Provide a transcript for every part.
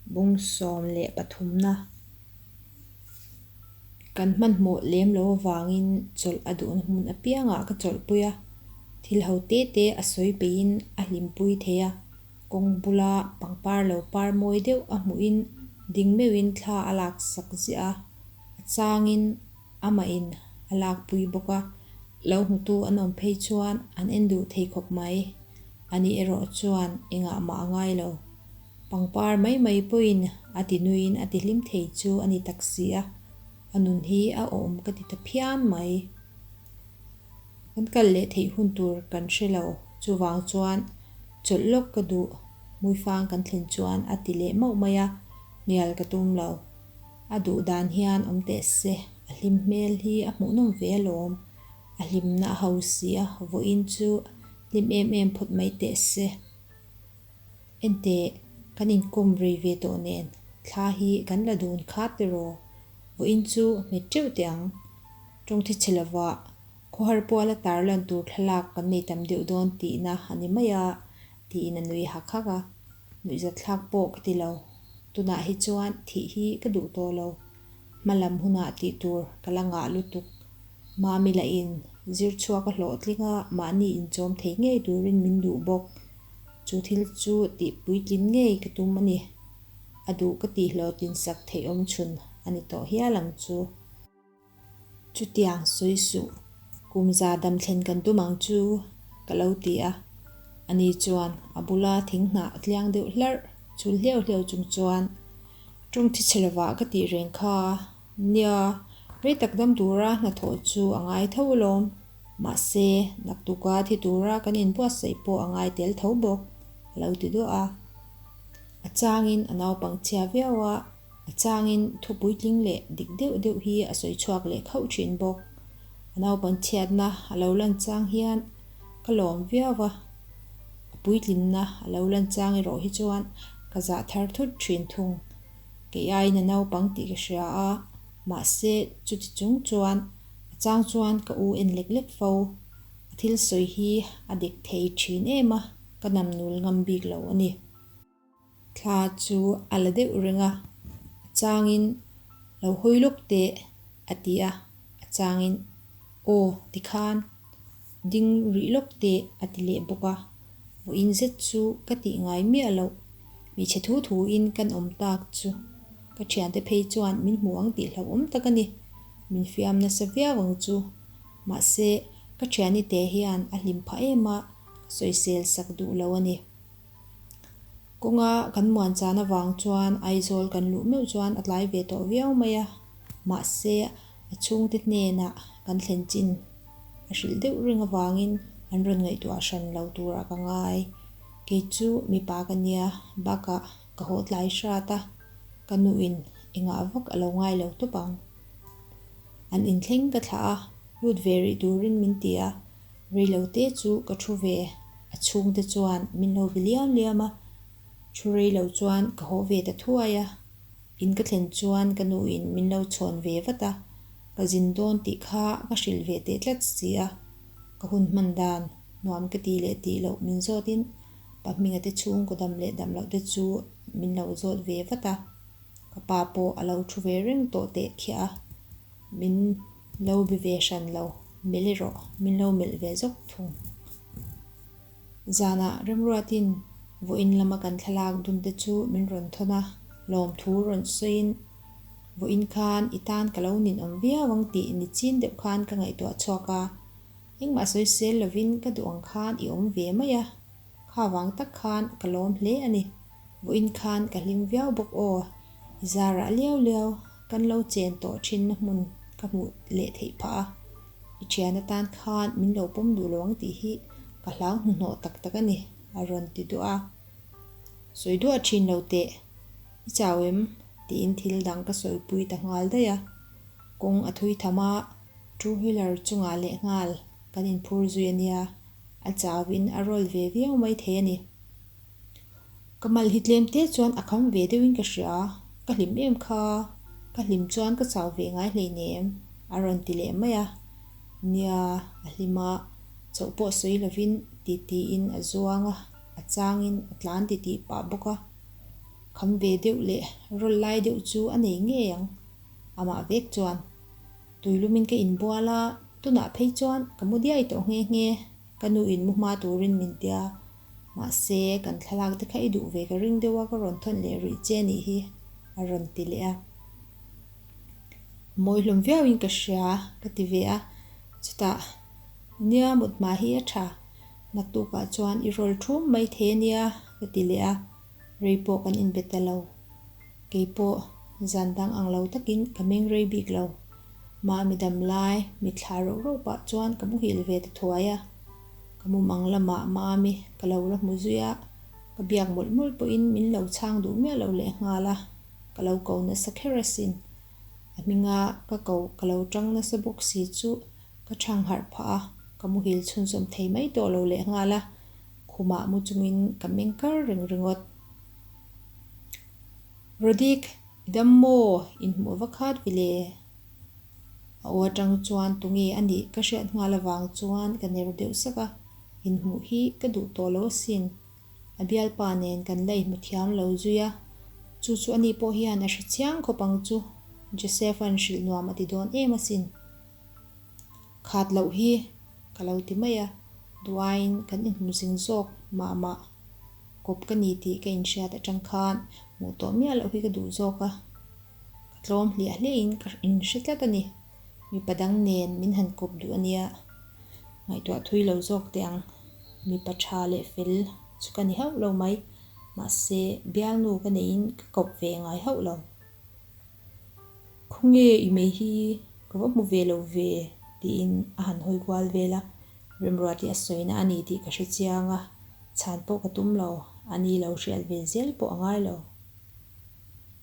Bung 13 na. Kan hmanhmawh lem lo avangin chawlh a duhna hmun apiangah ka chawlhpui a, thil ho te te a sawi peihin a hlimpui thei a, kawng bula pangpar lo par mawi deuh a hmuhin ding meuhin thla a lak sak ziah a, a changin amahin a lakpui bawk a, lo hmutu an awm phei chuan an en duh thei khawp mai. Ani erawh chuan engah mah a ngai lo. Pangpar mai mai pawhin a ti nuiin a ti hlim thei chu a ni tak si a, a nun hi a awm ka ti ta phian mai. Kan kal leh theih hun tur kan hre lo, chuvang chuan chawlh lawk ka duh, Hmuifang kan thlen chuan a ti leh mauh mai a, hnial ka tum lo. A duh dan hian awm teh se, a hlim hmel hi a hmuhnawm ve alawm, a hlimna a ho si a, vawiin chu hlim em em phawt mai teh se. Enteh, kan inkawm rei ve tawh nen, thla hi kan la dun kha tiraw? Vawiin chu hmet teuh teh ang. Tawngthi chhe lova khawhar puala tarlan tur thlalak kan nei tam deuh dawn tihna a ni mai a, tiin a nui hak hak a. Nuihzatthlak pawh ka ti lo. Tunah hi chuan thih hi ka duh tawh lo. Hma lam hunah tih tur ka la ngah lutuk. Mami lahin zir chhuak a hlawhtling a, mahni inchawm thei ngei turin min duh bawk. Chu thil chu tih puitlin ngei ka tum a ni. A duh ka tih hlawhtlin sak theih awm chhun a ni tawh hial ang chu. Chutiang sawi suh, kum za dam thlen kan tum ang chu, ka lo ti a. Ani chuan a bula thing hnah tliang deuh hlarh chul hliau hliau chung chuan, Tawng thi chhe lovah ka tih reng kha. Nia, rei tak dam tura hnathawh chu a ngai tho alawm. Mahse, naktuka thi tura kan inbuatsaih pawh a ngai tel tho bawk, a lo ti duah a. A changin a naupang chhia viau a, a changin thu puitling leh dik deuh deuh hi a sawi chhuak leh khauh thin bawk. A naupang chhiatna a lo lan chang hian ka lawm viau a, a puitlinna a lo lan chang erawh hi chuan ka zah thar thut thin thung. Kei aiin a naupang tih ka hria a, mahse chuti chung chuan a chang chuan ka u en lek lek fo. A thil sawi hi a dik thei thin em a, ka namnul ngam bik lo a ni. Thla chu a la deuh reng a, a changin lo hawi lawk teh a ti a, a changin aw tikhan ding rih lawk teh a ti leh bawk a, vawiin zet chu ka tih ngai miah loh, hmeichhe thu thuin kan awm tak chu ka thiante phei chuan min hmu ang tih hlauhawm tak a ni, min fiam nasa viau ang chu, mahse ka thiani te hian a hlim phah em a, ka sawisel sak duh lo a ni. Kawnga kan muan chan avang chuan Aizawl kan luh meuh chuan a tlai ve tawh viau mai a, mahse a chhungte hnenah kan thlen chin a hrilh deuh reng avangin an rawn ngaihtuah hran lo turah ka ngai. Kei chu mipa ka nia, bakah ka haw tlai hrat a, ka nuin engah vak a lo ngai lo tawp ang. An inthleng ka thlah a, lut ve rih turin min ti a, Reilote chu ka thu ve, a chhungte chuan min lo bi liam liam a, thu reilo chuan ka haw ve ta thuai a, in ka thlen chuan ka nuin min lo chhawn ve vat a, ka zin dawn tih kha ka hrilh ve teh tlat si a, ka hun hman dan nuam ka tih leh tih loh min zawtin pa hminga te chhungkaw dam leh dam loh te chu min lo zawt ve vat a, ka pa pawh a lo thu ve reng tawh teh khiah a, min. Lo bi ve hran lo, melh erawh min lo melh ve zawk thung. Zanah Remruatin vawiin lama kan thlalak dun te chu min rawn thawn a, lawmthu rawn sawiin, Vawiin khan i tan ka lo ninawm viau ang tih ni chin deuh khan ka ngaihtuah chhuak a, engmah sawi sel lovin ka duh ang khan i awm ve mai a, kha vang tak khan ka lawm hle a ni. Vawiin khan ka hlim viau bawk aw, i zarah liau liau kan lo chen tawh thinna hmun ka hmuh leh theih phah a, i thian atan khan min lo pawm duh lo ang tih hi ka hlau hnuhnawh tak tak a ni, a rawn ti duah a. Sawi duah thin lo teh, i chau em? tiin thil dang ka sawipui ta nghal daih a. Kawng a thui tham a, two wheeler chungah leh nghal kan inphur zui a nia, a chauin a rawl ve viau mai thei a ni. Ka mal hi tlem te chuan a kham ve deuhin ka hria, ka hlim em kha, ka hlim chuan ka chau ve ngai hleinem a rawn ti leh mai a. Nia, a hlim a, chauh pawh sawi lovin ti tiin a zuang a, a changin a tlan ti tih pah bawk a. Kham ve deuh leh rawl lai deuh chu a nei ngei ang. Amah vek chuan, Tuilumin ka inbual a, tunah phei chuan ka mu diai tawh nghe nghe. Ka nu in mu hma turin min tia, mahse kan thlalak te kha i duh ve ka ring deuh a ka rawn thawn leh rih che nih hi, a rawn ti leh a. Mawi hlawm viauin ka hria ka ti ve a, chutah nia mut hma hi a tha, naktukah chuan i rawl thum mai thei a nia ka ti leh a, rei pawh kan inbe ta lo. Kei pawh zan dang ang lo takin ka meng rei bik lo. Mahmi dam lai mitthla rauh rauh pah chuan ka muhil ve ta thuai a. Ka mumang lamah Mami ka lo la hmu zui a, ka biak mawlh mawlh pawhin min lo chhang duh miah lo leh nghal a, ka lo ko nasa kher asin. A hminga ka ko ka lo tang nasa bawk si chu ka chhang harh phah a, ka muhil chhunzawm thei mai tawh lo leh nghal a, khumah mu chungin ka meng kar reng ringawt. Rodik, i dam maw? Inhmuh va khat vile. A aw atang chuan tunge a nih ka hriat nghal avang chuan ka ner deuh sak a, inhmuh hi ka duh tawh lo asin. A bialpa nen kan la inhmu thiam lo zui a, chu chu ani pawh hian a hre chiang khawp ang chu, Joseph-a'n hrilh nuam a ti dawn em asin. Khat loh hi ka lo ti mai a, duaiin kan inhmu zing zawk mah mah. Kawp ka ni tih ka inhriat atang khan hmuh tawh miah loh hi ka duh zawk a, ka tlawm hliah hliahin ka inhre tlat a ni. Mipa dang nen min han kawp duh a nia, ngaihtuah thui lo zawk teh ang. Mipa tha leh fel chu ka ni hauh lo mai, mahse bialnu ka neihin ka kawp ve ngai hauh lo. Khawnge i mei hi ka va hmu ve lo ve tiin a han hawi kual vel a, Remruati a sawina a ni tih ka hre chiang a, chhan pawh ka tum lo, a ni lo hriat ve zel pawh a ngai lo.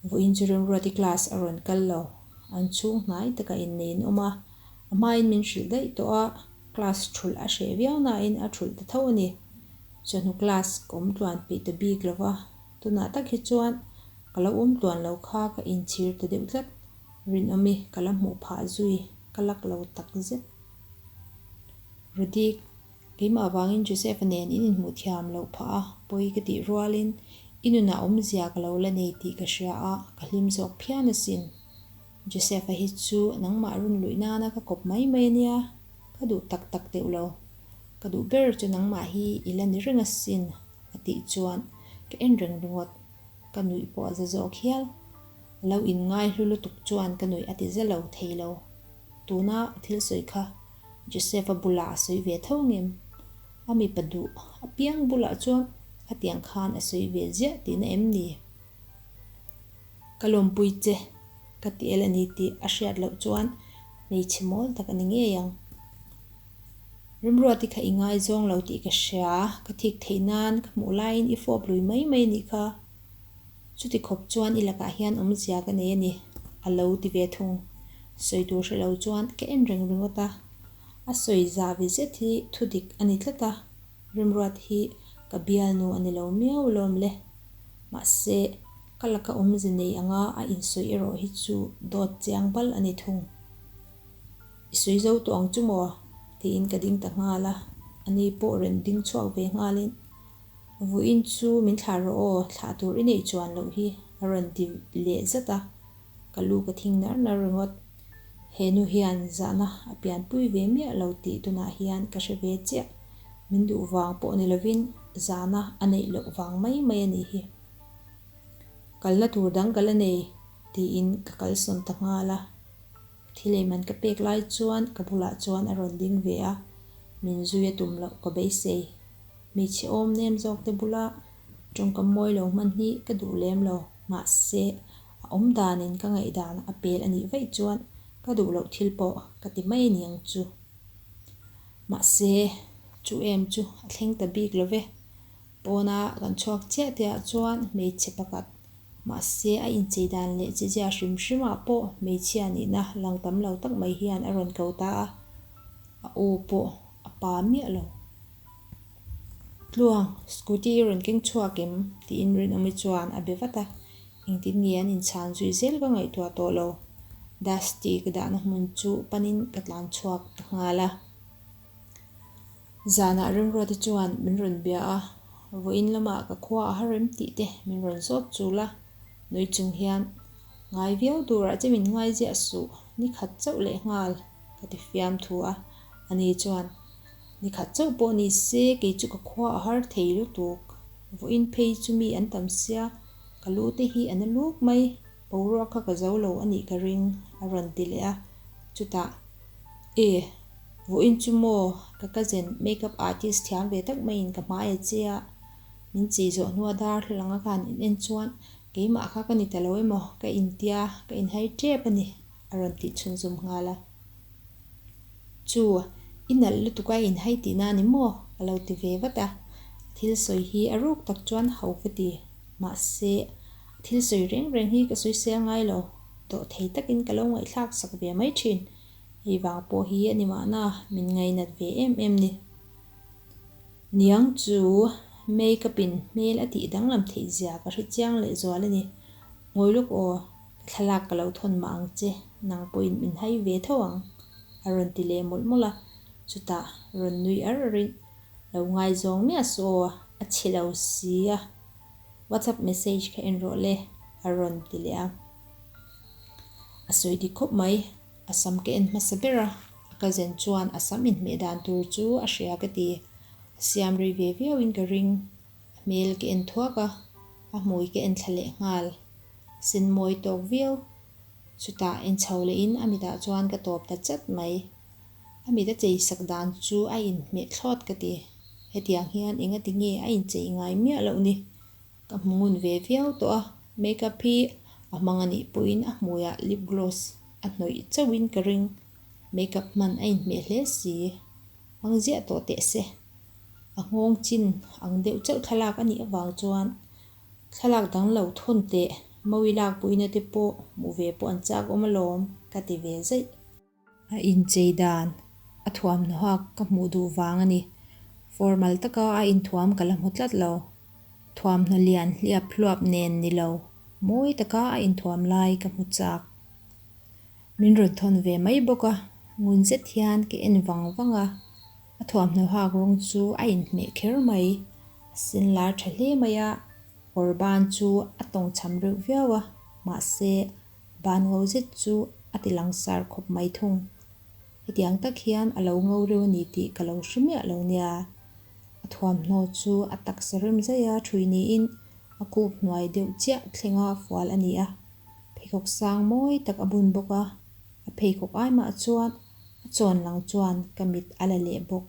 Vawiin chu Remruati class a rawn kal lo, an chhung hnai taka innei an awm a, a hmain min hrilh daih tawh a, class thulh a hreh viau nain a thulh ta tho a ni. Chawhnu class ka awm tluan peih ta bik lo va, tunah tak hi chuan ka lo awm tluan lo kha ka inchhir ta deuh tlat, Rinawmi ka la hmuh phah zui ka lak lo tak zet. Rudik, keimah avangin Joseph-a nen in inhmuh thiam loh phah a, pawi ka tih rualin i nunah awmzia ka lo la nei tih ka hria a, ka hlim zawk phian asin. Joseph-a hi chu nangmah run luih nana ka kawp mai mai a nia, ka duh tak tak deuh lo. Ka duh ber chu nangmah hi i la ni reng asin, a tih chuan ka en reng ringawt. Ka nuih pawh a za zawk hial. A lo inngai hlu lutuk chuan ka nuih a ti za lo thei lo. Tuna a thil sawi kha Joseph-a bulah a sawi ve tho ngem? A mipa duh apiang bulah chuan khatiang khan a sawi ve ziah tihna em ni? Ka lawmpui che ka ti el a ni tih a hriat loh chuan hmeichhe mawl tak a ni ngei ang. Remruati kha i ngaizawng lo tih ka hria, ka thik theih nan ka hmuh laiin i fawp lui mai mai a nih kha. Chuti khawp chuan i lakah hian awmzia ka nei a ni, a lo ti ve thung. Sawi tur hre lo chuan ka en reng ringawt a. A sawi zahvi zet hi thu dik a ni tlat a, Remruat hi ka bialnu a ni lo miau lawm le. Mahse, ka laka awmze nei anga a insawi erawh hi chu dawt chiang bal a ni thung. I sawi zo tawh ang chu maw? tiin ka ding ta nghal a, ani pawh rawn ding chhuak ve nghalin Vawiin chu min thlah rawh aw, thlah tur i neih chuan loh hi a rawn ti leh zat a, ka lu ka thing nar nar ringawt. He nu hian zahna a pianpui ve miah lo tih tunah hian ka hre ve chiah, min duh vang pawh ni lovin zahna a neih loh vang mai mai a nih hi. Kalna tur dang ka la nei tiin ka kalsawn ta nghal a. Thil eiman ka pek lai chuan ka bulah chuan a rawn ding ve a, min zui a tum loh ka beisei. Hmeichhe awm nem zawk te bula tawngkam mawi lo hman hi ka duh lem lo, mahse a awm danin ka ngaihdan a pel a nih vaih chuan ka duh loh thil pawh ka ti mai a ni ang chu. Mahse chu em chu a thleng ta bik lo ve. Pawna kan chhuak chiah tihah chuan hmeichhe pakhat Mahse, a inchei dan leh chizia hrim hrimah pawh hmeichhia nihna lang tam lo tak mai hian a rawn ko ta a, a aw pawh a pa miah lo. Tluang, scooty i rawn keng chhuak em? tiin Rinawmi chuan a be vat a, engtin nge an inchhan zui zel ka ngaihtuah tawh lo. Dusty ka dahna hmun chu panin ka tlan chhuak ta nghal a. Zanah Remruati chuan min rawn bia a, vawiin lamah ka khua a har em tih te min rawn zawt chul a. Nui chung hian, Ngai viau turah che min ngai ziah suh, ni khat chauh leh nghal, ka ti fiam thu a. Ani chuan, Ni khat chauh pawh ni se, kei chu ka khua a har thei lutuk. Vawiin phei chu mi an tam sia, ka lu te hi a na luk mai, boruak kha ka zo lo a nih ka ring, a rawn ti leh a. Chutah, E, vawiin chu maw, ka cousin makeup artist thiam ve tak maiin ka hmai a che a, Min chei zawh hnua darthlalang a khan in en chuan keimah kha ka ni ta lo emaw ka intia ka inhai tep a ni a rawn tih chhunzawm nghal a. Chu, i nalh lutuk a inhai tihna a ni maw? ka lo ti ve vat a. A thil sawi hi a ruk tak chuan ho ka ti. Mahse, a thil sawi reng reng hi ka sawi sel ngai lo. Dawh thei takin ka lo ngaihthlak sak ve mai thin. Hei vang pawh hi a ni mahna min ngainat ve em em ni. Niang chu makeup in hmel a tih danglam theih zia ka hre chiang leh zual a ni. Ngawi lawk aw, ka thlalak ka lo thawn mah ang che, nang pawhin min hai ve tho ang, a rawn ti leh mawlh mawlh a, chutah rawn nui ar ar in, Lo ngaizawng miah suh aw, a chhe lo si a, WhatsApp message kha en rawh le, a rawn ti leh a. A sawi dik khawp mai. A sam ka en hmasa ber a, a cousin chuan a sam inhmeh dan tur chu a hria ka ti. A siam rei ve viauin ka ring. A hmel ka en thuak a, a hmui ka en thla leh nghal. A sen mawi tawk viau. Chutah en chho lehin a mitah chuan ka tawp ta chat mai. A mit a chei sak dan chu a inhmeh thlawt ka ti. Hetiang hian engati nge a inchei ngai miah loh ni? Ka hmu ngun ve viau tawh a, makeup hi a hmang a nih pawhin a hmuiah lip gloss a hnawih chauhin ka ring. Makeup hman a inhmeh hle si. Hmang ziah tawh teh se. A nghawng chin ang deuh chauh thlalak a nih avang chuan thlalak dang lo thawn teh mawi lak puina te pawh hmuh ve pawh an chak awm alawm ka ti ve zaih. A inchei dan a thuamhnaw hak ka hmuh duh vang a ni. Formal taka a inthuam ka la hmu tlat lo. Thuamhnaw lian hliap hluap nen ni lo, mawi taka a inthuam lai ka hmu chak. Min rawn thawn ve mai bawk a, ngun zet hian ka en vang vang a. A thuamhnaw hak rawng chu a inhmeh kher mai. A sen lar tha hle mai a, kawr ban chu a tawngchham reuh viau a, mahse, Ban ngo zet chu a ti langsar khawp mai thung. Hetiang tak hian a lo ngo reuh a ni tih ka lo hre miah lo nia. A thuamhnaw chu a taksa rem zaia thui niin a khup hnuai deuh chiah thlenga fual a ni a. Pheikhawk sang mawi tak a bun bawk a, a pheikhawk ai mah chuan a chawn lang chuan ka mit a la leh bawk.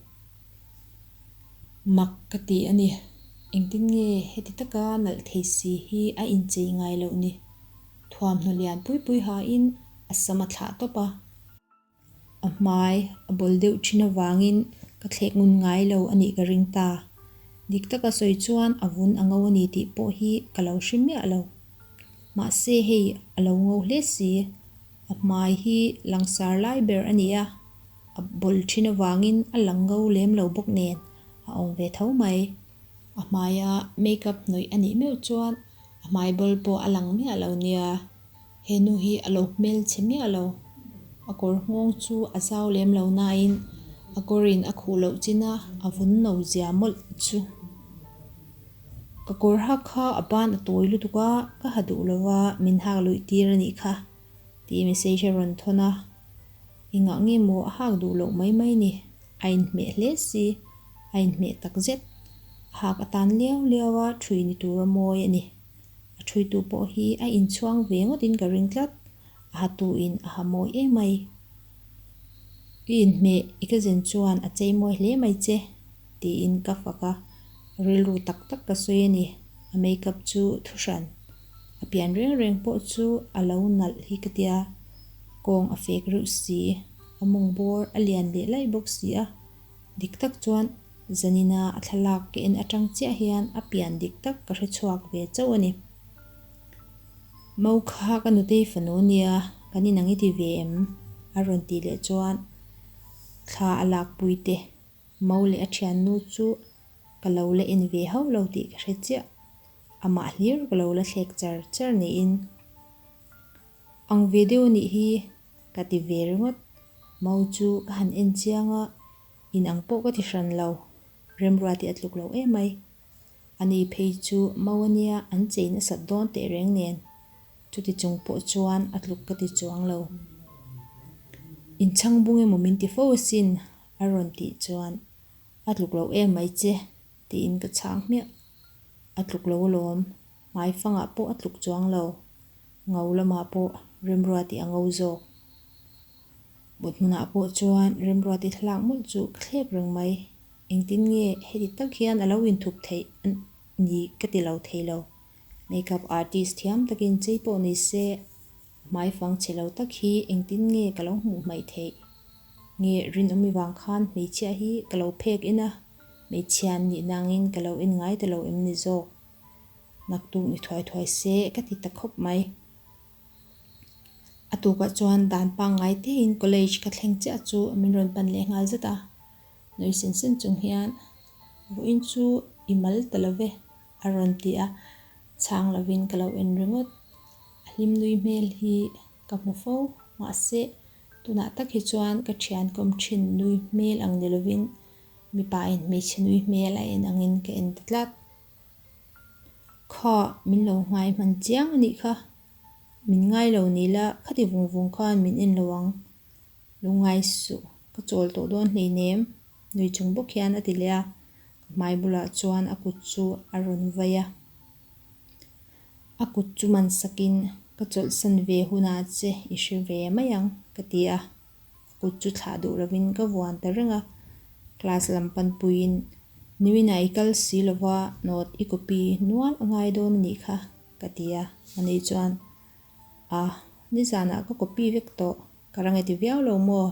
Mak ka ti a ni. Engtin nge heti taka nalh thei si hi a inchei ngai loh ni? Thuamhnaw lian pui pui hain a sam a thlah tawp a. A hmai a bawl deuh thin avangin ka thlek ngun ngai lo a nih ka ring ta. Dik taka sawi chuan a vun a ngo a ni tih pawh hi ka lo hre miah lo. Mahse hei a lo ngo hle si. A hmai hi langsar lai ber a ni a, a bawl thin avangin a lang ngo lem lo bawk nen a awm ve tho mai. A hmaia makeup hnawih a nih meuh chuan A hmai bawl pawh a lang miah lo nia, he nu hi a lo hmel chhe miah lo. A kawr nghawng chu a zau lem lo nain a kawrin a khuh loh chin a, a vun no zia mawlh chu. Ka kawr hak kha a ban a tawi lutuk a, ka ha duh lo va, min hak luih tir a nih kha tih message a rawn thawn a. Engah nge maw a hak duh loh mai mai ni, a inhmeh hle si, a inhmeh tak zet. A hak atan liau liau a thui ni tura mawi a ni. A thuitu pawh hi a inchhuang ve ngawtin ka ring tlat, a hatuin a ha mawi em mai. I inhmeh i ka zen chuan a chei mawi hle mai che, tiin ka fak a, rilru tak tak ka sawi a ni. A makeup chu thuhran, a pian reng reng pawh chu a lo nalh hi ka tia, kawng a fek reuh si, a mawng bawr a lian leh laih bawk si a, dik tak chuan Zanina a thlalak ka en atang chiah hian a pian dik tak ka hre chhuak ve chauh a ni. Mo kha ka nutei fanu nia, kan inang i ti ve em? a rawn tih leh chuan thla a lakpui te Mo leh a thiannu chu ka lo la en ve hauh lo tih ka hre chiah. Amah hlir ka lo la thlek char char niin. Ang ve deuh a nih hi ka ti ve ringawt. Mo chu ka han en chiang a, In ang pawh ka ti hran lo, Remruati a tluk lo emai. Ani phei chu Mau ania an chei nasat dawn teh reng nen. Chuti chung pawh chuan a tluk ka ti chuang lo. Inchhang bung emaw min ti fo asin a rawn tih chuan a tluk lo em mai che tiin ka chhang hmiah. A tluk lo alawm, hmaifangah pawh a tluk chuang lo, ngo lamah pawh Remruati a ngo zawk. Mut hmunah pawh chuan Remruati thlalak mawlh chu ka thlek reng mai. Engtin nge heti tak hian a lo inthup theih a ni ka ti lo thei lo. Makeup artist thiam takin chei pawh ni se, a hmaifang chhe lo tak hi engtin nge ka lo hmuh hmaih theih? Nge rinawmi vang khan hmeichhia hi ka lo phek in a, hmeichhia an nih nangin ka lo en ngai ta lo em ni zawk? Naktuk ni thuai thuai se ka ti ta khawp mai. A tukah chuan dan pangngai tein college ka thleng chiah chu min rawn pan leh nghal zet a. Nui sen sen chung hian, Vawiin chu i mal ta lo ve, a rawn ti a, chhang lovin ka lo en ringawt. A hlim nui hmel hi ka hmu fo, mahse tunah tak hi chuan ka thian kawm thin nui hmel ang ni lovin mipa in hmeichhe nui hmel a en angin ka en ta tlat. Kha, min lo ngai hman chiang a nih kha. Min ngai lo ni la, khati vung vung khan min en lo ang. Lungngai suh, ka chawl tawh dawn hleinem, nui chung bawk hian a ti leh a, ka hmai bulah chuan a kut chu a rawn vai a. A kut chu man sakin, Ka chawlhsan ve hunah che i hre ve mai ang, ka ti a. A kut chu thlah duh lovin ka vuan ta reng a. Class lam panpuiin, Niminah i kal si lova, note i copy nual a ngai dawn a nih kha, ka ti a. Ani chuan, A, nizanah ka copy vek tawh, ka rang e ti viau lo maw?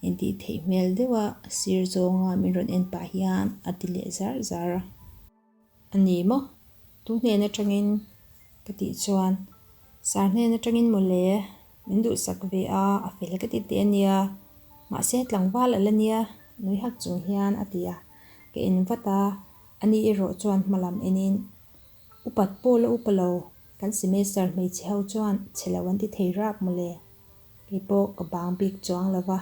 Intih theih hmel deuha sir zawnga min rawn en pah hian a ti leh zar zar a. A ni maw? Tu hnen atangin? Ka tih chuan, Sar hnen atangin maw le? Min duhsak ve a, a fel ka ti teh a nia. Mahse tlangval a la nia, nui hak chung hian a ti a. Ka en vat a, ani erawh chuan hmalam enin, Upat pawh la upa lo, kan semester hmeichhe ho chuan chhe lo an ti thei rap mawle. Kei pawh ka bang bik chuang lo va.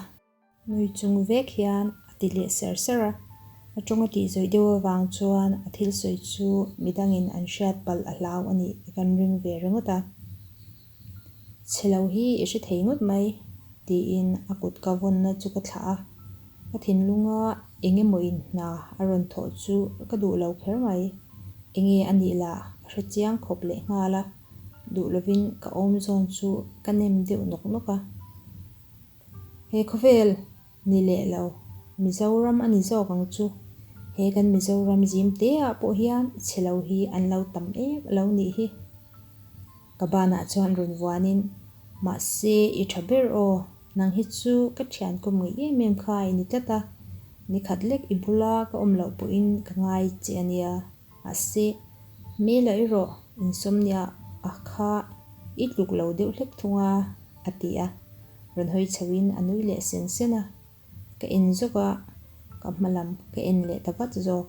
Nui chung vek hian a ti leh ser ser a, a tawng a tih zawih deuh avang chuan a thil sawi chu midangin an hriat palh a hlau a nih kan ring ve ringawt a. Chhe lo hi i hre thei ngawt mai, tiin a kut ka vawnna chu ka thlah a. Ka thinlunga eng emaw in hna a rawn thawh chu ka duh lo kher mai. Enge a nih lah ka hre chiang khawp leh nghal a, duh lovin ka awm zawn chu ka nem deuh nawk nawk a. He khawvel ni leh lo, Mizoram a ni zawk ang chu. He kan Mizoram zim te ah pawh hian chhe lo hi an lo tam em lo nih hi. Ka banah chuan rawn vuanin, Mahse, i tha ber aw, nang hi chu ka thian kawm ngei em em kha i ni tlat a, nikhat lek i bula ka awm loh pawhin ka ngai che a nia, mahse, hmela erawh insawmnia a kha i tluk lo deuh hlek thung a, a ti a, rawn hawi chhoin a nui leh sen sen a. Ka en zawk a, ka hma lam ka en leh ta vat zawk.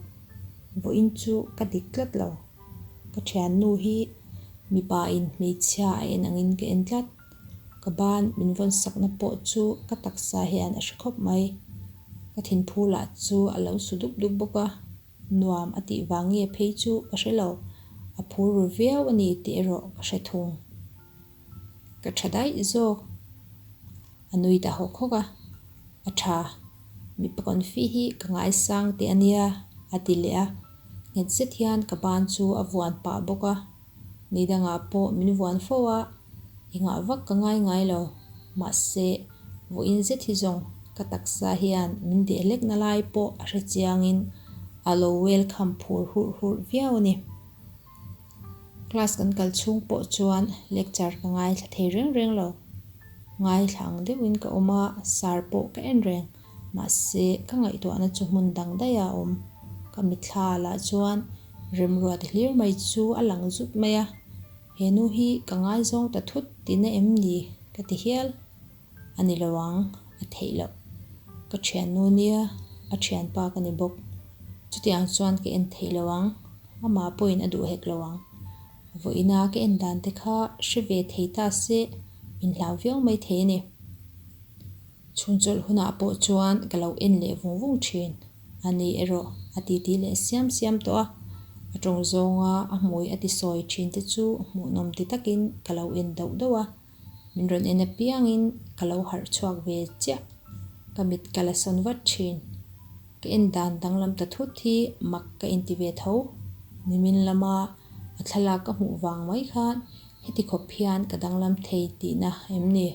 Vawiin chu ka dik tlat lo. Ka thiannu hi mipa in hmeichhia a en angin ka en tlat. Ka ban min vawn sakna pawh chu ka taksa hian a hre khawp mai. Ka thinphu lah chu a lo su dup dup bawk a, nuam a tih vang nge phei chu ka hre lo. A phur ru viau a ni tih erawh ka hre thung. Ka tha daih zawk. A nui ta hawk hawk a, A tha, mipa confi hi ka ngaisang teh a nia, a ti leh a. Nghet zet hian ka ban chu a vuan pah bawk a. Ni dangah pawh min vuan fo a, engah vak ka ngai ngai lo. Mahse, vawiin zet hi zawng ka taksa hian min deh hlekna lai pawh a hre chiangin a lo welcome phur hurh hurh viau a ni. Class kan kal chhung pawh chuan lecture ka ngaithla thei reng reng lo. Ngaithla ang deuhin ka awm a, sar pawh ka en reng. Mahse, ka ngaihtuahna chu hmun dang daih a awm. Ka mitthla lah chuan remruat hlir mai chu a lang zut mai a. He nu hi ka ngaizawng ta thut tihna em ni ka ti hial. A ni lo ang, a theih loh. Ka thiannu nia, a thianpa ka ni bawk. Chutiang chuan ka en theih lo ang, amah pawhin a duh hek lo ang. Vawiina ka en dan te kha hre ve thei ta se, min hlau viau mai thei a ni. Chhun chawlh hunah pawh chuan ka lo en leh vung vung thin. A ni erawh a titi leh siam siam tawh a. A tawng zawnga a hmui a ti sawi thin te chu hmuhnawm ti takin ka lo en dauh dauh a, min rawn en apiangin ka lo harh chhuak ve chiah. Ka mit ka la sawn vat thin. Ka en dan danglam ta thut hi mak ka inti ve tho. Nimin lama a thlalak ka hmuh vang mai khan heti khawp hian ka danglam thei tihna em ni?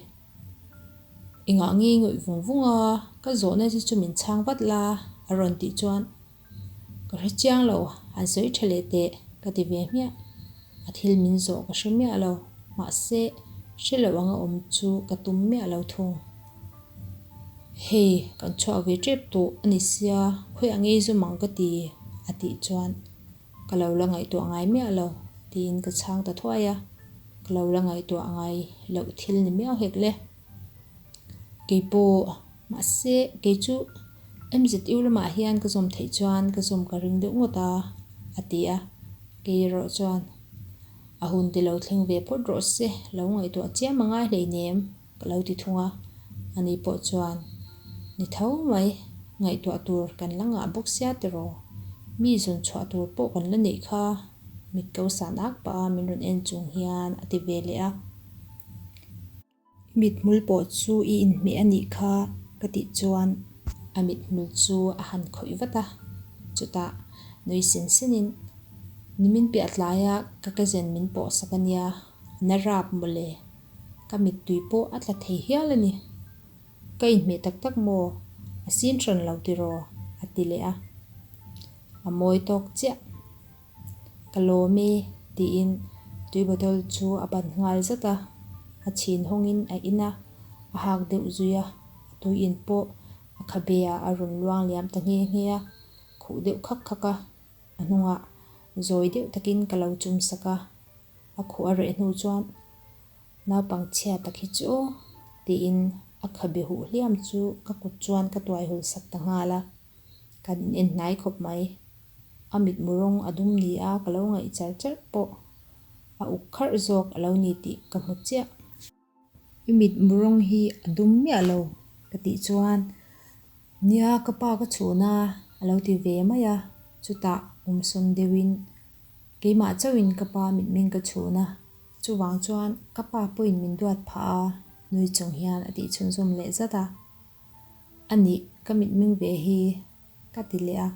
Engah nge i ngawih vung vung a, ka zawhna che chu min chhang vat la a rawn tih chuan ka hre chiang lo, han sawi tha leh teh ka ti ve hmiah. A thil min zawh ka hre miah lo, mahse hre loh anga awm chu ka tum miah lo thung. Hei, kan chhuak ve tep tawh a ni sia, khawiah ngei zawm ang ka ti a tih chuan Ka lo la ngaihtuah ngai miah lo, tiin ka chhang ta thuai a, ka lo la ngaihtuah ngai loh thil ni miau hek le. Keipawh, mahse kei chu MZU lamah hian ka zawm theih chuan ka zawm ka ring deuh ngawt a, a ti a, kei erawh chuan a hun ti lo thleng ve phawt rawh se, lo ngaihtuah chiam a ngai hleinem. Ka lo ti thung a, ani pawh chuan, Ni tho mai, ngaihtuah tur kan la ngah bawk sia tiraw? Mi zawn chhuah tur pawh kan la neih kha, mit ko san ak pah a min rawn en chung hian a ti ve leh a. I mithmul pawh chu i inhmeh a nih kha ka tih chuan a mithmul chu a han khawih vat a, chutah nui sen senin, Nimin piah tlaia ka cousin min pawh sak a nia, na rap mawle. Ka mittui pawh a tla thei hial a ni. Ka inhmeh tak tak maw? A sin hran lo tiraw? A ti leh a. A mawi tawk chiah. Ka lawm e, tiin tui bottle chu a ban nghal zat a. A chhin hawngin a in a, a hak deuh zui a. A tui in pawh a khabe ah a rawn luang liam ta nghe nghe a, khuh deuh khak khak a. A hnungah zawi deuh takin ka lo chum sak a. A khuh a reh hnu chuan naupang chhia tak hi chu aw tiin a khabe huh hliam chu ka kut chuan ka tuai hul sak ta nghal a, kan in en hnai khawp mai. A mitmu rawng a dum ni a ka lo ngaih char char pawh a uk kharh zawk a lo ni tih ka hmu chiah. I mitmu rawng hi a dum miah lo ka tih chuan nia ka pa ka chhun a a lo ti ve mai a, chutah awmsawn deuhin keimah chauhin ka pa mitmeng ka chhun a, chuvang chuan ka pa pawhin min duat phah a nui chung hian a tih chhunzawm leh zat a, a nih ka mitmeng ve hi ka ti leh a,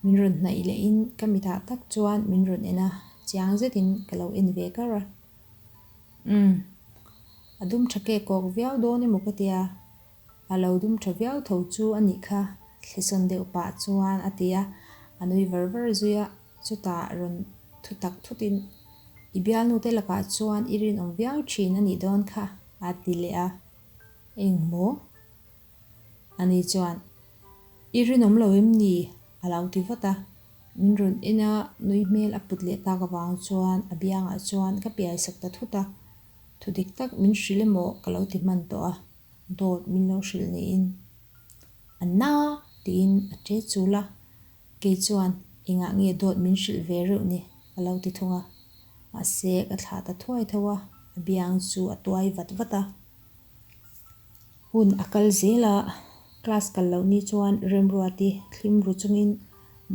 min rawn hnaih lehin ka mitah tak chuan min rawn en a, chiang zetin ka lo en ve kar a. Umm, a dum tha kek kawk viau dawn emaw ka tia, a lo dum tha viau tho chu a nih kha, thlisawn deuh pah chuan a ti a, a nui var var zui a, chutah rawn thu tak thutin, I bialnu te lakah chuan i rinawm viau thin a nih dawn kha, a ti leh a, Engmaw? Ani chuan, I rinawm lo em ni? a lo ti vat a. Min rawn en a, nui hmel a put leh tak avang chuan a biangah chuan ka piai sak ta thut a. Thu dik tak min hrilh emaw ka lo ti hman tawh a, dawt min lo hrilh niin. Anna! tiin a ṭe chul a. Kei chuan, Engah nge dawt min hrilh ve reuh ni? ka lo ti thung a. Mahse, ka thlah ta thuai tho a, a biang chu a tuai vat vat a. Hun a kal zel a, class kal loh ni chuan Remruati thlim ru chungin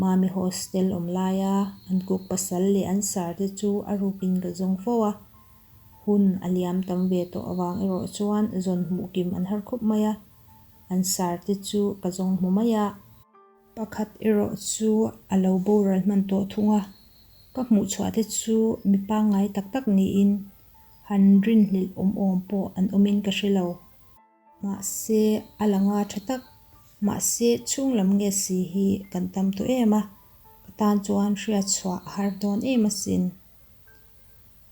Mami hostel awm laia an kuk pasal leh an sar te chu a rukin ka zawng fo a. Hun a liam tam ve tawh avang erawh chuan zawn hmuh kim an har khawp mai a, an sar te chu ka zawng hmu mai a. Pakhat erawh chu a lo boral hman tawh thung a, ka hmuh chhuah te chu mi pangngai tak tak niin han rinhlelh awm awm pawh an awmin ka hre lo. Mahse, a la nga tha tak. Mahse, chhung lam nge si hi kan tam tawh em a, ka tan chuan hriat chhuah a har dawn em asin.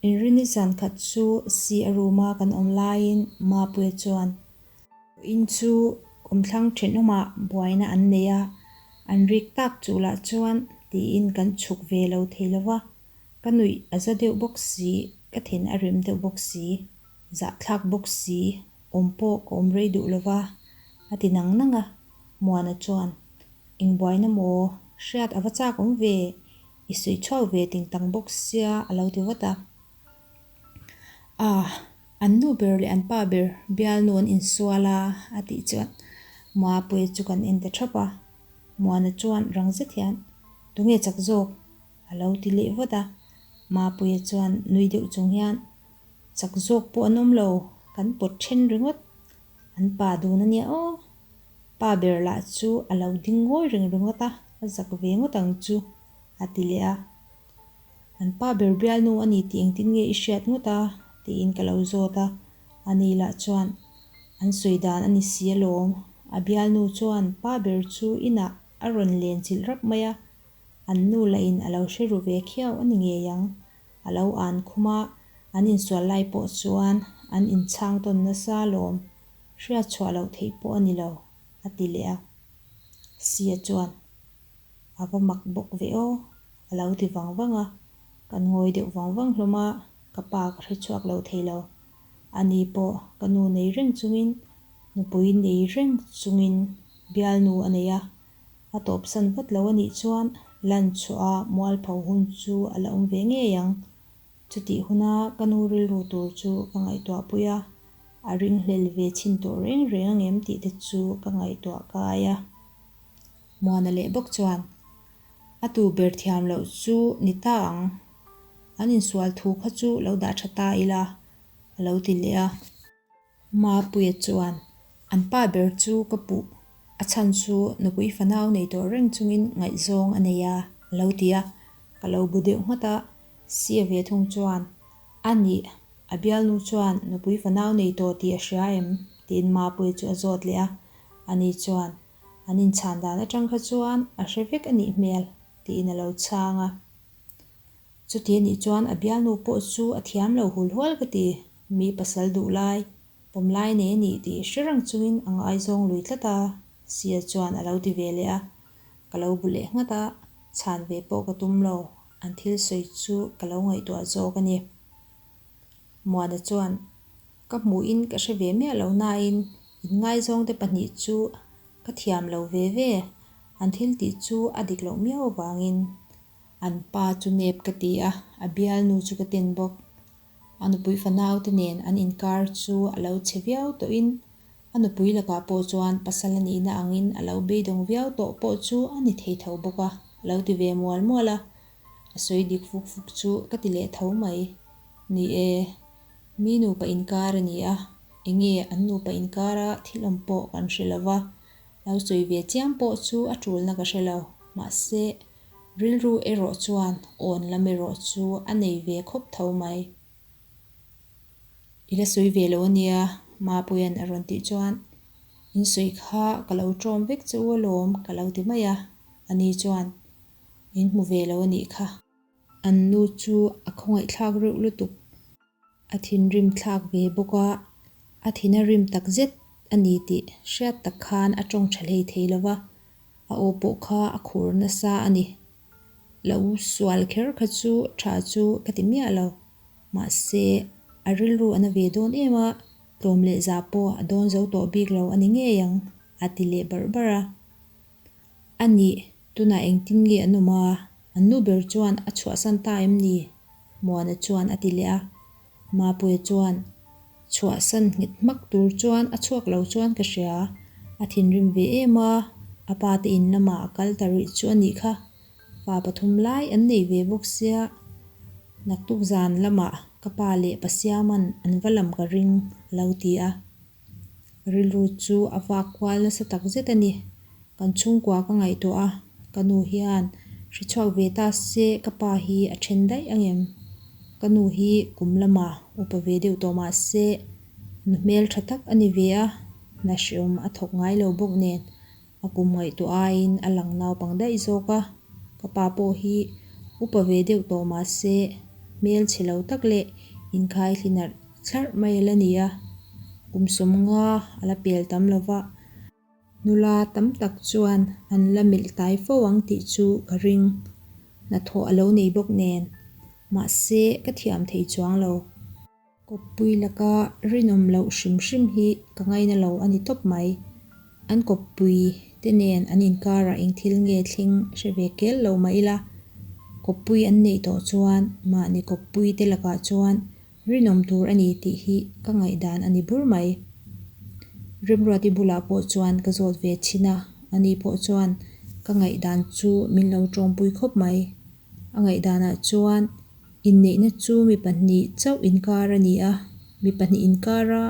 Inrini zan khat chu si a room a kan awm laiin Mapuia chuan, In chu kawmthlang thenawmah buaina an nei a, an rik tak chu lah chuan tiin kan chhuk ve lo thei lo va, ka nuih a za deuh bawk si, ka thin a rim deuh bawk si, zahthlak bawk si, awm pawh ka awm rei duh lo va, a ti nang nang a, Muana chuan, Eng buaina maw? Hriat a va chak awm ve, i sawi chhuak ve ting tang bawk sia a lo ti vat a. Ah, an nu ber leh an pa ber bialnu an insual a, a tih chuan Mapuia chu kan en ta thap a. Muana chuan rang zet hian, Tunge chak zawk? A lo ti leh vat a. Mapuia chuan nui deuh chung hian, Chak zawk pawh an awm lo, kan pawt then ringawt. An pa dun a nia aw. Pa ber lah chu a lo ding ngawi reng ringawt a, a zak ve ngawt ang chu, a ti leh a. An pa ber bialnu a ni tih engtin nge i hriat ngawt a? tiin ka lo zawt a. Ani lah chuan, An sawi dan a ni si alawm. A bialnu chuan pa ber chu inah a rawn len chilh rap mai a, an nu lahin a lo hre ru ve khiau a ni ngei ang. A lo an khum a, an insual lai pawh chuan an inchhang tawn nasa alawm, hriat chhuah loh theih pawh a ni lo, a ti leh a. Sia chuan, A va mak bawk ve aw, a lo ti vang vang a. Kan ngawi deuh vang vang hlawm a, ka pa ka hre chhuak lo thei lo. Ani pawh ka nu nei reng chungin, nupui nei reng chungin bialnu a nei a, A tawpsan vat lo a nih chuan lan chhuah a mualpho hun chu a la awm ve ngei ang. Chutih huna ka nu rilru tur chu ka ngaihtuah pui a, a ringhlel ve chhin tawh reng reng ang em tih te chu ka ngaihtuah kai a. Muana leh bawk chuan a tu ber thiam loh chu ni ta ang, an insual thu kha chu lo dah tha ta ila a lo ti leh a. Mapuia chuan, An pa ber chu ka puh, a chhan chu nupui fanau nei tawh reng chungin ngaihzawng a nei a, a lo ti a. Ka lo bu deuh nghat a, Sia ve thung chuan, A nih, a bialnu chuan nupui fanau nei tawh tih a hria em? tiin Mapuia chu a zawt leh a. Ani chuan, An inchhan dan atang kha chuan a hre vek a nih hmel, tiin a lo chhang a. Chuti anih chuan a bialnu pawh chu a thiam lo hul hual ka ti. Mi pasal duh lai, pawm lai nei a nih tih hre reng chungin a ngaizawng lui tlat a, Sia chuan a lo ti ve leh a. Ka lo bu leh nghat a, chhan ve pawh ka tum lo, an thil sawi chu ka lo ngaihtuah zawk a ni. Muana chuan, Ka hmuhin ka hre ve miah lo nain inngaizawngte pahnih chu ka thiam lo ve ve, an thil tih chu a dik loh miau avangin. An pa chu nep ka ti a, a bialnu chu ka ten bawk. A nupui fanau te nen an inkar chu a lo chhe viau tawhin a nupui lakah pawh chuan pasal a nihna angin a lo beidawng viau tawh pawh chu a ni thei tho bawk a, a lo ti ve mual mual a. A sawi dik fuk fuk chu ka ti leh tho mai. Ni e, mi nupa inkar a ni a, enge an nupa inkara thil awm pawh kan hre lo va, lo sawi ve chiam pawh chu a tulna ka hre lo, mahse, Rilru erawh chuan awn lam erawh chu a nei ve khawp tho mai. I la sawi ve lo a nia, Mapuia'n a rawn tih chuan, In sawi kha ka lo ṭawm vek che u alawm ka lo ti mai a, ani chuan, In hmu ve lo a nih kha. An nu chu a khawngaihthlak reuh lutuk. A thinrim thlak ve bawk a, a thin a rim tak zet a ni tih hriat tak khan a tawng tha hlei thei lo va, a aw pawh kha a khur nasa a ni. Lo sual kher kha chu tha chu ka ti miah lo, mahse a rilru a na ve dawn em a, tlawm leh zah pawh a dawn zo tawh bik lo a ni ngei ang, a ti leh barh barh a. A nih, tunah engtin nge an awm a? An nu ber chuan a chhuahsan ta em ni? Muana chuan a ti leh a. Mapuia chuan, Chhuahsan nghet hmak tur chuan a chhuak lo chuan ka hria. A thinrim ve em a, a pa te in lamah a kal ta rih chu a nih kha. Pa pathum lai an nei ve bawk sia. Naktuk zan lamah ka pa leh Pasiaman an va lam ka ring, a lo ti a. Rilru chu a vak kual nasa tak zet a ni. Kan chhungkua ka ngaihtuah a, ka nu hian hre chhuak ve ta se ka pa hi a then daih ang em? Ka nu hi kum lamah upa ve deuh tawh mah se nu hmel tha tak a ni ve a, hna hreawm a thawk ngai lo bawk nen A kum ngaihtuah aiin a lang naupang daih zawk a, ka pa pawh hi upa ve deuh tawh mah se hmel chhe lo tak leh inkhai hli narh thlarh mai a la ni a, kum 50 a la pel tam lo va, nula tam tak chuan an la melh tai fo ang tih chu ka ring, hnathawh a lo nei bawk nen, mahse ka thiam thei chuang lo. Kawppui laka rinawm loh hrim hrim hi ka ngaina lo a ni tawp mai. An kawppui te nen an inkarah eng thil nge thleng hre ve kel lo mah ila, kawppui an neih tawh chuan mahni kawppui te lakah chuan rinawm tur a ni tih hi ka ngaihdan a ni bur mai. Remruati bulah pawh chuan ka zawt ve chhin a, ani pawh chuan ka ngaihdan chu min lo tawngpui khawp mai. A ngaihdanah chuan inneihna chu mi pahnih chauh inkar a ni a, mi pahnih inkara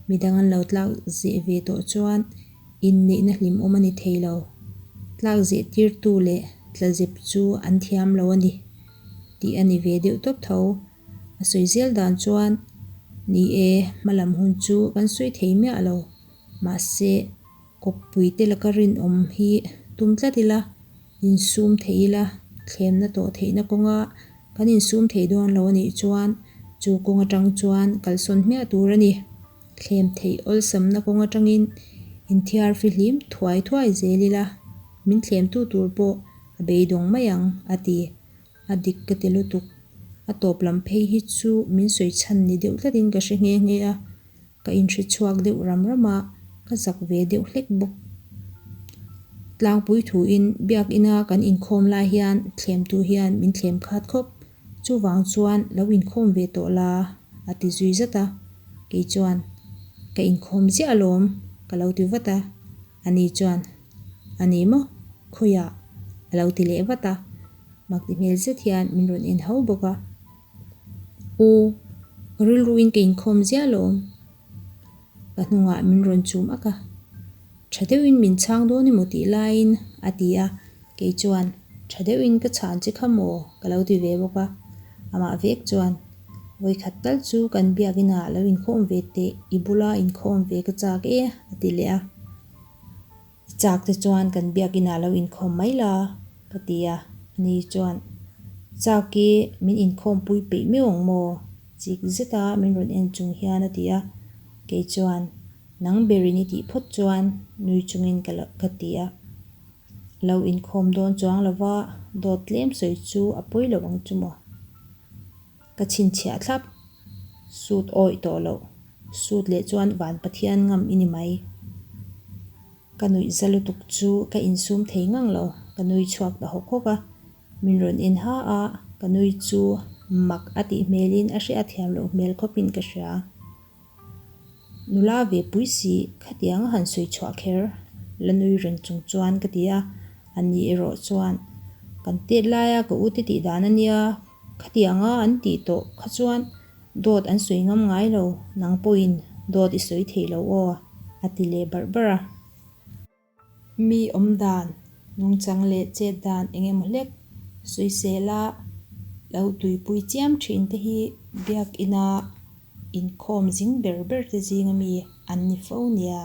midang an lo tlak zeh ve tawh chuan inneihna hlimawm a ni thei lo. Tlak zeh tirtu leh tla zep chu an thiam lo a ni tih a ni ve deuh tawp tho. A sawi zel dan chuan, Ni e, hmalam hun chu kan sawi thei miah lo, mahse, kawppuite laka rinawm hi tum tlat ila, insum thei ila, thlemna tawh theihna kawnga kan insum thei dawn lo a nih chuan chu kawng atang chuan kalsawn hmiah tur a ni. Thlem theih awlsamna kawng atangin inthiar fihlim thuai thuai zel ila, min thlemtu tur pawh a beidawng mai ang, a ti. A dik ka ti lutuk. A tawp lam phei hi chu min sawi chhan ni deuh tlatin ka hre nghe nghe a, ka inhre chhuak deuh ram ram a, ka zak ve deuh hlek bawk. Tlangpui thuin biakina kan inkhawm lai hian thlemtu hian min thlem khat khawp, chuvang chuan lo inkhawm ve tawh la, a ti zui zat a. Kei chuan, Ka inkhawm ziah alawm, ka lo ti vat a. Ani chuan, A ni maw? Khawiah? A lo ti leh vat a, mak ti hmel zet hian min rawn en ho bawk a. Aw, ka rilruin ka inkhawm ziah alawm. Ka hnungah min rawn chum ak a, Tha deuhin min chhang dawn emaw tih laiin a ti a, kei chuan, Tha deuhin ka chhan che kha maw? ka lo ti ve bawk a. Amah vek chuan, Vawikhat tal chu kan biakinah lo inkhawm ve teh, i bula inkhawm ve ka chak e, a ti leh a. I chak te chuan kan biakinah lo inkhawm mai la, ka ti a. Ani chuan, Chak i min inkhawmpui peih miau ang maw? Chik zeta min rawn en chung hian a ti a. Kei chuan, Nang berin i tih phawt chuan nui chungin ka ka ti a. Lo inkhawm dawn chuang lova dawt tlem sawi chu a pawi lo ang chu maw? Ka chhinchhiah thlap. Sut awih tawh loh. Sut leh chuan van Pathian ngam i ni mai. Ka nuih za lutuk chu ka insum thei ngang lo, ka nui chhuak ta hawk hawk a. Min rawn en ha a, ka nui chu mak a tih hmelin a hriat thiam loh hmel khawpin ka hria. Nula ve pui si, khatiang a han sawi chhuah kher la nui reng chung chuan ka ti a, ani erawh chuan kan tet laia ka ute tih dan a nia, khatianga an tih tawh kha chuan dawt an sawi ngam ngai lo, nang pawhin dawt i sawi thei lo aw, a ti leh barh barh a. Mi awm dan, nungchang leh chet dan eng emaw hlek sawisela lo tuipui chiam thin te hi biakina inkhawm zing ber ber te zinga mi an ni fo nia.